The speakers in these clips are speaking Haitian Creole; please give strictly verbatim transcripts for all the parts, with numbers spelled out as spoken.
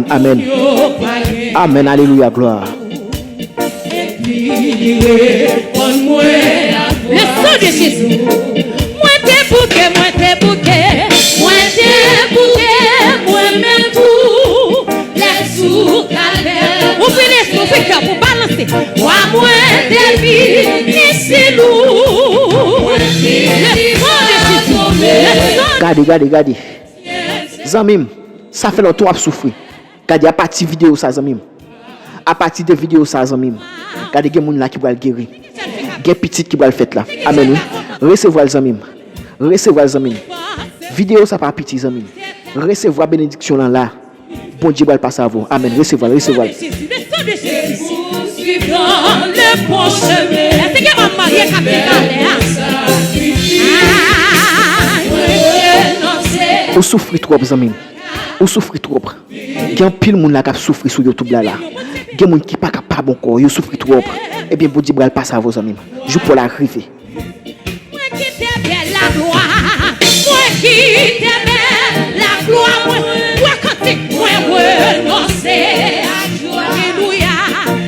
Amèn. Amèn. Alelouya. Glwa. Le sang de Jésus. Mwen te bouke, mwen te bouke, mwen te bouke, mwen menm tou. Lè sou kalè. Ouvri lespri, ouvri kè pou balanse. Wa mwen te vini si lou. Le sang de Jésus. Le sang. Gade, gade, gade. Zanmi m, sa fè lontan w ap soufri. Gade, apati videyo sa, zanmi m. Apati de videyo sa, zanmi m. Gade, gen moun la ki pral geri. Gen pitit ki pral fèt la. Amèn, wi. Resevwa l, zanmi m. Resevwa l, zanmi m. Videyo sa pa piti, zanmi m. Resevwa benediksyon lan la. Bondye pral pase avè w. Amèn. Resevwa l, resevwa l. Ou soufri twòp, zanmi m. Ou soufri twòp. Gen anpil moun la k ap soufri sou YouTube la, la. Gen moun ki pa kapab ankò, yo soufri twòp. Ebyen, Bondye pral pase avè w, zanmi m. Jou pa w la rive. Mwen kite bèl laglwa, mwen kite bèl laglwa, mwen, mwen kantik, mwen renonse a jou. Alelouya,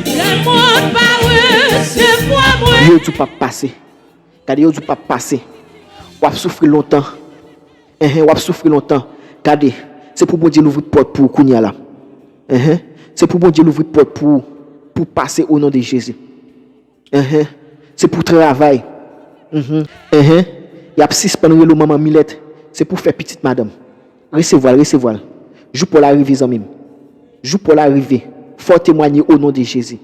lemonn pa resevwa mwen. Yo di w p ap pase. Gade, yo di w p ap pase. W ap soufri lontan. Enhen, w ap soufri lontan. Gade, se pou Bondye louvri pòt pou ou kounye a la. Enhen, se pou Bondye louvri pòt pou ou, pou w pase o non de Jezi. Enhen, se pou w travay. Mhm. Enhen, y ap sispann rele w manman Milèt. Se pou w fè pitit, madanm. Resevwa l, resevwa l. Jou pa w la rive, zanmi m. Jou pa w la rive. Fò w temwaye o non de Jezi.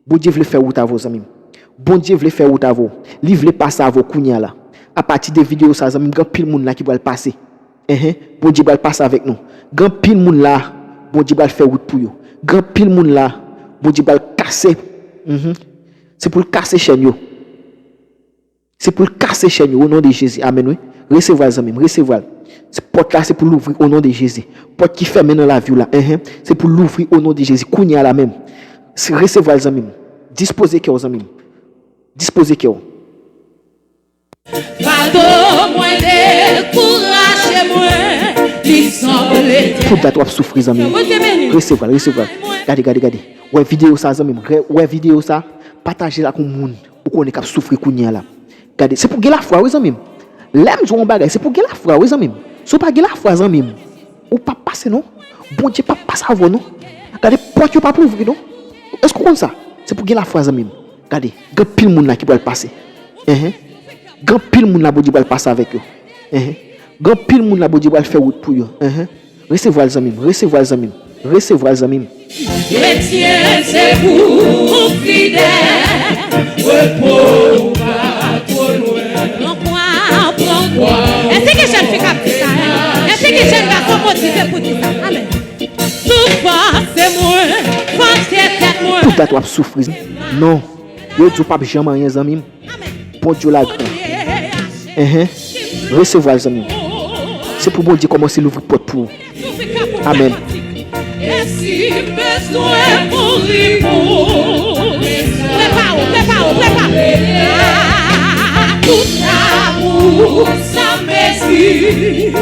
Bondye vle fè wout avè w, zanmi m. Bondye vle fè wout avè w. Li vle pase avè w kounye a la. Apati de videyo sa, zanmi m, gen anpil moun la ki pral pase. Enhen, Bondye pral pase avèk nou. Gen anpil moun la, Bondye pral fè wout pou yo. Gen anpil moun la, Bondye pral kase. Mhm. Se pou l kase chèn yo. Se pou l kase chèn yo, o non de Jezi. Amèn, wi. Resevwa l, zanmi m, resevwa l. Se pòt la, se pou l louvri, o non de Jezi. Pòt ki fèmen nan lavi w la, enhen, se pou l louvri, o non de Jezi. Kounye a la menm. Se, resevwa l, zanmi m. Dispoze kè w, zanmi m. Dispoze kè w. Fado mwen dekouraje mwen, li sanble. Pou dat w ap soufri, zanmi m. Bondye beni. Resevwa l, resevwa l. Gade, gade, gade. Wè videyo sa, zanmi m. Wè videyo sa, pataje l ak yon moun ou konnen k ap soufri kounye a la. Gade, se pou gen lafwa, wi, zanmi m. Lè m di w yon bagay, se pou gen lafwa, wi, zanmi m. Si w pa gen lafwa, zanmi m, ou p ap pase, non. Bondye p ap pase avè w, non. Gade, pòt yo p ap louvri, non. Èske w konn sa? Se pou gen lafwa, zanmi m. Gade, gen anpil moun la ki pral pase. Enhen. Gen anpil moun la, Bondye pral pase avèk yo. Enhen. Gen anpil moun la, Bondye pral fè wout pou yo. Enhen. Resevwa l, zanmi m. Resevwa l, zanmi m. Resevwa l, zanmi m. Kretyen, se pou ou fidèl. Repo ou pa twò lwen. Pran kwa, pran kwa. Èske gen jèn fi k ap di sa, en? Èske gen jèn gason motive pou di sa? Amèn. Sou panse mwen, panse tèt mwen. Pou dat w ap soufri. Non. Yo di w p ap janm anyen, zanmi m. Bondye w la gran. Enhen. Resevwa l, zanmi m. Se pou Bondye kòmanse louvri pòt pou ou. Amèn. Prepare w, prepare w, prepare w. Tout amour sans mesure.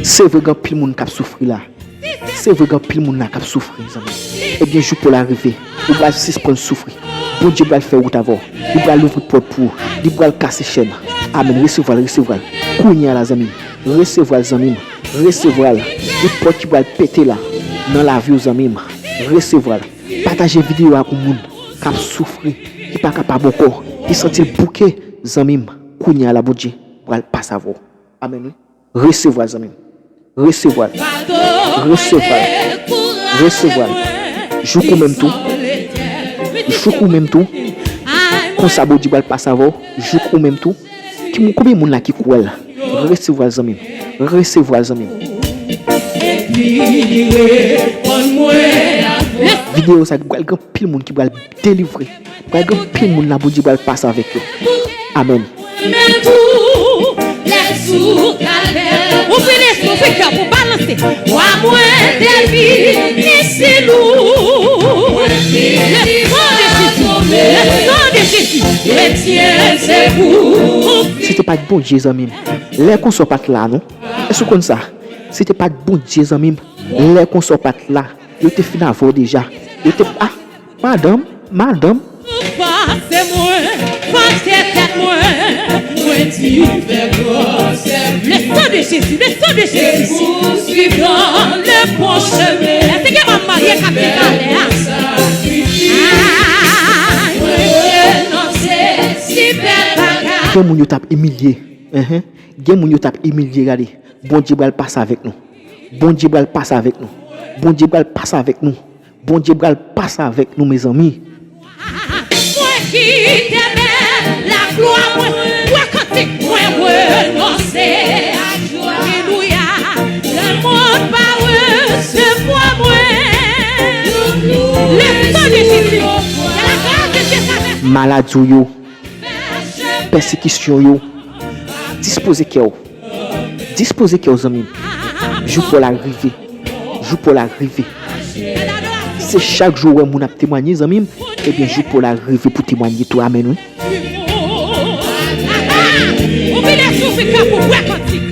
Se vre, gen anpil moun k ap soufri la. Se vre, gen anpil moun la k ap soufri, zanmi. Ebyen, jou pou l arive, ou pral sispann soufri. Bondye pral fè wout avè w. Li pral louvri pòt pou ou. Li pral kase chèn. Amèn. Resevwa l, resevwa l. Kounye a la, zanmi m. Resevwa l, zanmi m. Resevwa l. Gen pòt ki pral pete la. Nan lavi w, zanmi m. Resevwa l. Pataje videyo a ak yon moun k ap soufri, ki pa kapab ankò, ki santi l bouke, zanmi m. Kounye a la, Bondye pral pase avè w. Amèn, wi. Resevwa l, zanmi m. Resevwa l. Resevwa l. Resevwa l. Jouk ou menm tou. Jouk ou menm tou. Konsa Bondye pral pase avè w. Jouk ou menm tou. Ki moun, konbyen moun la ki kwè l? Resevwa l, zanmi m. Resevwa l, zanmi m. Videyo sa pral gen anpil moun ki pral delivre. Pral gen anpil moun la, Bondye pral pase avèk yo. Amèn. Ouvri lespri, ouvri kè pou balanse. Wa mwen te vini si lou. Le sang de Jésus. Le sang de Kretyen, se pou ou. Si te pa t Bondye, zanmi m, lè konsa w pa t la, non. Èske w konn sa? Si te pa t Bondye, zanmi m, lè konsa w pa t la, yo te fin avè w deja. Yo te, ah, madanm, madanm. Pase mwen, pase tèt mwen, mwen di fè gran sèvis. Le sang de Jésus, le sang de Jésus. Pousuiv dans le bon chemin. Èske gen manm marye k ap di talè a? Ay, mwen renonse, si bèl bagay. Gen moun yo t ap imilye. Enhen. Gen moun yo t ap imilye, gade. Bondye pral pase avèk nou. Bondye pral pase avèk nou. Bondye pral pase avèk nou. Bondye pral pase avèk nou, mezanmi. Mwen ki te bèl laglwa mwen, mwen kantik mwen renonse ak jwa. Alelouya, lemonn pa resevwa mwen. Le sang de Jésus, que la grâce de Dieu traverse. Maladi w yo, pèsekisyon yo, dispoze kè w. Dispoze kè w, zanmi m. Jou pa w la rive. Jou pa w la rive. Se chak jou w wè moun ap temwanye, zanmi m, ebyen, jou pa w la rive pou temwanye tou. Amèn, wi. Ou vin soufri kè pou bwè kantik.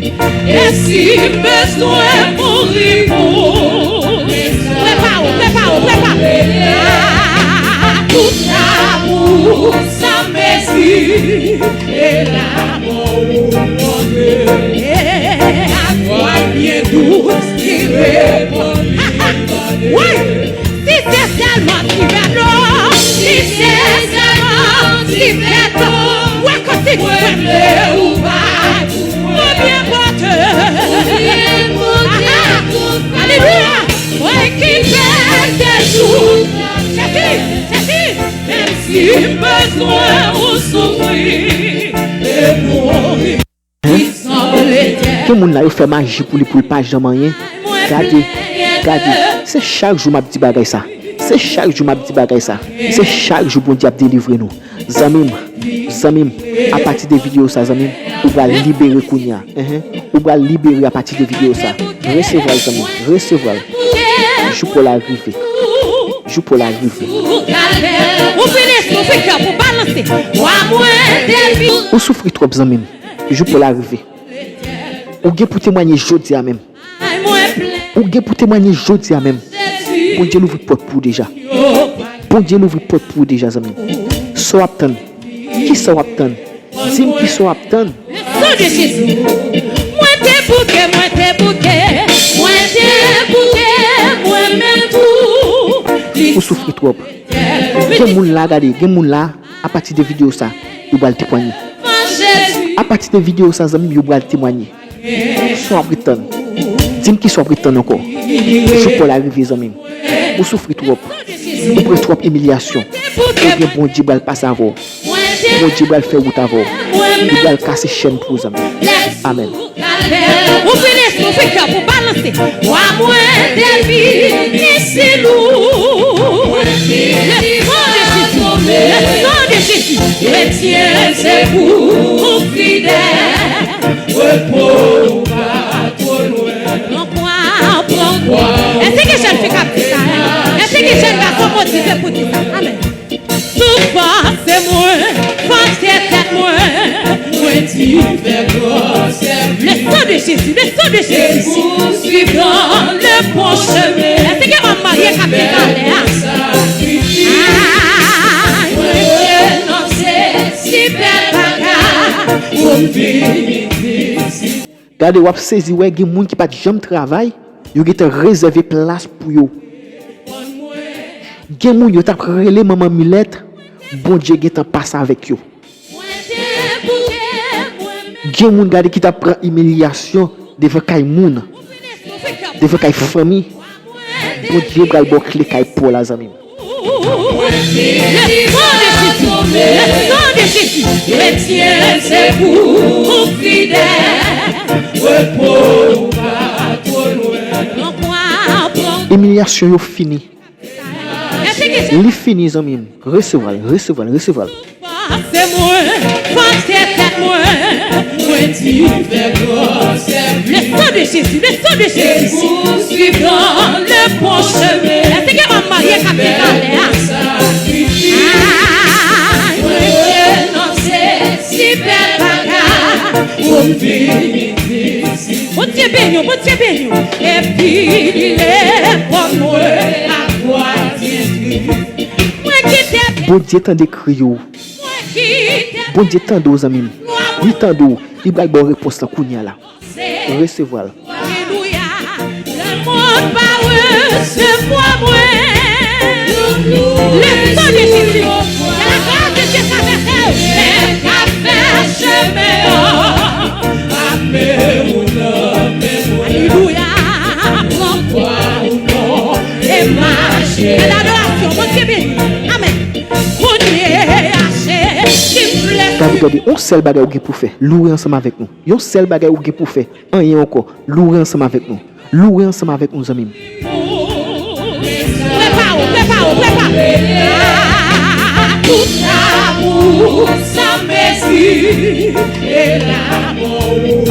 E si m bezwen mouri pou ou, prepa w, prepa w, prepa w. Tout amour sans mesure. E la mò ou montre. Vwa byen dous ki reponn li tande. Wi! Si se sèlman ti vèlo, si se sèlman ti vèlo, wè kantik mwen vle ou bay pou mwen byen pote. Alelouya! Mwen ki pèse tout. Jezi, Jezi! Menm si m bezwen ou soufri e mouri. Gen moun la, yo fè maji pou li, pou l pa janm anyen. Gade, gade. Se chak jou m ap di bagay sa. Se chak jou m ap di bagay sa. Se chak jou Bondye ap delivre nou. Zanmi m, zanmi m, apati de videyo sa, zanmi m, ou pral libere kounye a. Enhen. Ou pral libere apati de videyo sa. Resevwa l, zanmi m. Resevwa l. Jou pa w la rive. Jou pa w la rive. Ou vini soufri kè pou balanse. Wa mwen depi. Ou soufri twòp, zanmi m. Jou pa w la rive. Ou gen pou temwanye jodi a menm. Ou gen pou temwanye jodi a menm. Bondye louvri pòt pou ou deja. Bondye louvri pòt pou ou deja, zanmi m. Sa w ap tann? Kisa w ap tann? Di m kisa w ap tann? Le sang de Jésus. Mwen te bouke, mwen te bouke, mwen te bouke, mwen menm tou. Ou soufri twòp. Gen moun la, gade, gen moun la, apati de videyo sa, yo pral temwanye. Apati de videyo sa, zanmi m, yo pral temwanye. Kisa w ap ret tann? Di m kisa w ap ret tann ankò. Jou pa w la rive, zanmi m. Ou soufri twòp. Ou pran twòp imilyasyon. Ebyen, Bondye pral pase avè w. Bondye pral fè wout avè w. Li pral kase chèn pou ou, zanmi m. Amèn. Ou vini soufri kè pou balanse. Wa mwen depi ni si lou. Le sang de Jésus, le sang de Jésus. Kretyen, se pou ou fidèl. Repo ou pa twò lwen. Pran kwa, pran kwa. Èske gen jèn fi k ap di sa, en? Èske gen jèn gason motive pou di sa? Amèn. Tout pase mwen, pase tèt mwen, mwen di fè gran sèvis. Le sang de Jésus, le sang de Jésus. Pousuiv dans le bon chemin. Èske gen manm marye k ap di talè a? Ay, mwen renonse si bèl bagay pou m vini isit. Gade, w ap sezi wè gen moun ki pa t janm travay, yo gentan rezève plas pou yo. Gen moun yo t ap rele manman milèt, Bondye gentan pase avèk yo. Gen moun, gade, ki t ap pran imilyasyon devan kay moun, devan kay fanmi. Bondye pral ba w kle kay pa w la, zanmi m. Le sang de Jésus, le sang de Jésus. Kretyen, se pou ou fidèl. Repo ou pa twò lwen. Pran kwa, pran kwa. Imilyasyon yo fini. Li fini, zanmi m. Resevwa l, resevwa l, resevwa l. Pase mwen, pase tèt mwen. Mwen di fè gran sèvis. Le sang de Jésus, le sang de Jésus. Pousuiv dans le bon chemin. Èske gen manm marye k ap di talè a? Ay, mwen Pou m vini isit. Bondye beni w, Bondye beni w. Epi li reponn mwen, lakwa di Kris. Mwen kite Bondye tande kri w. Mwen kite Bondye tande w, zanmi m. Li tande w. Li pral ba w repons lan kounye a la. Resevwa l. Alelouya. Lemonn pa resevwa mwen. Le sang de Jésus, que la grâce de Dieu traverse. Mwen ka fè chemen an. Alelouya. Pran kwa ou non e mache. Bèl adorasyon. Bondye beni. Amèn. Kounye a se ki m vle. David, gade, yon sèl bagay ou gen pou fè. Loure ansanm avèk nou. Yon sèl bagay ou gen pou fè. Anyen ankò. Loure ansanm avèk nou. Loure ansanm avèk nou, zanmi m. Prepa w, prepa w, prepa w. Ah, tout amour sans mesure et l'amour